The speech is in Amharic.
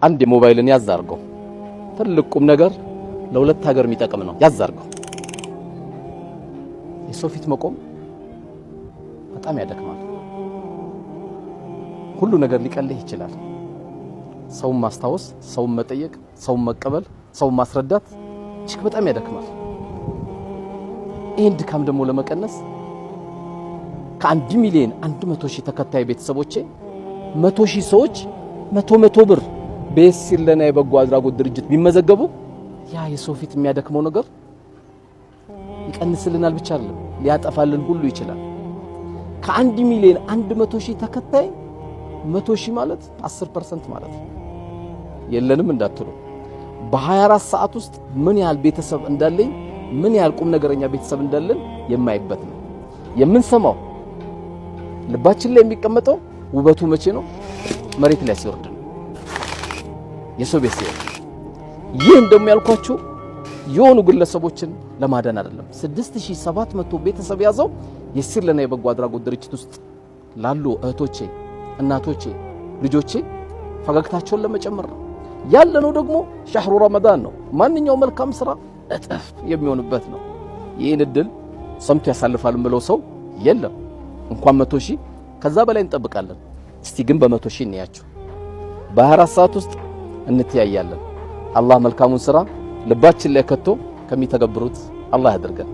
አንድ የሞባይልን ያዝ አድርገው። ትልቅ ቁም ነገር ለሁለት ሀገር የሚጠቅም ነው። ያዝ አድርገው። የሰው ፊት መቆም በጣም ያደክማል። ሁሉ ነገር ሊቀልህ ይችላል። ሰውን ማስታወስ፣ ሰውን መጠየቅ፣ ሰውን መቀበል፣ ሰውን ማስረዳት እጅግ በጣም ያደክማል። ይህን ድካም ደግሞ ለመቀነስ ከ1,100,000 ተከታይ ቤተሰቦቼ 100,000 ሰዎች 100 100 ብር በየሲር ለና የበጎ አድራጎት ድርጅት ቢመዘገቡ ያ የሰው ፊት የሚያደክመው ነገር ይቀንስልናል ብቻ አይደለም፣ ሊያጠፋልን ሁሉ ይችላል። ከ1,100,000 ተከታይ 100,000 ማለት 10% ማለት ነው። የለንም እንዳትሉ፣ በ24 ሰዓት ውስጥ ምን ያህል ቤተሰብ እንዳለኝ፣ ምን ያህል ቁም ነገረኛ ቤተሰብ እንዳለን የማይበት ነው። የምንሰማው ልባችን ላይ የሚቀመጠው ውበቱ መቼ ነው? መሬት ላይ ሲወርድ ነው። የሰው ቤት ሲወርድ። ይህ እንደውም ያልኳችሁ የሆኑ ግለሰቦችን ለማዳን አይደለም። 6700 ቤተሰብ ያዘው የሲር ለና የበጎ አድራጎት ድርጅት ውስጥ ላሉ እህቶቼ፣ እናቶቼ፣ ልጆቼ ፈገግታቸውን ለመጨመር ነው። ያለነው ደግሞ ሻህሩ ረመዳን ነው። ማንኛውም መልካም ስራ እጥፍ የሚሆንበት ነው። ይህን እድል ሰምቶ ያሳልፋል ብለው ሰው የለም። እንኳን 100,000 ከዛ በላይ እንጠብቃለን። እስቲ ግን በ100,000 እንያቸው። በ24 ሰዓት ውስጥ እንተያያለን። አላህ መልካሙን ስራ ልባችን ላይ ከቶ ከሚተገብሩት አላህ ያድርገን።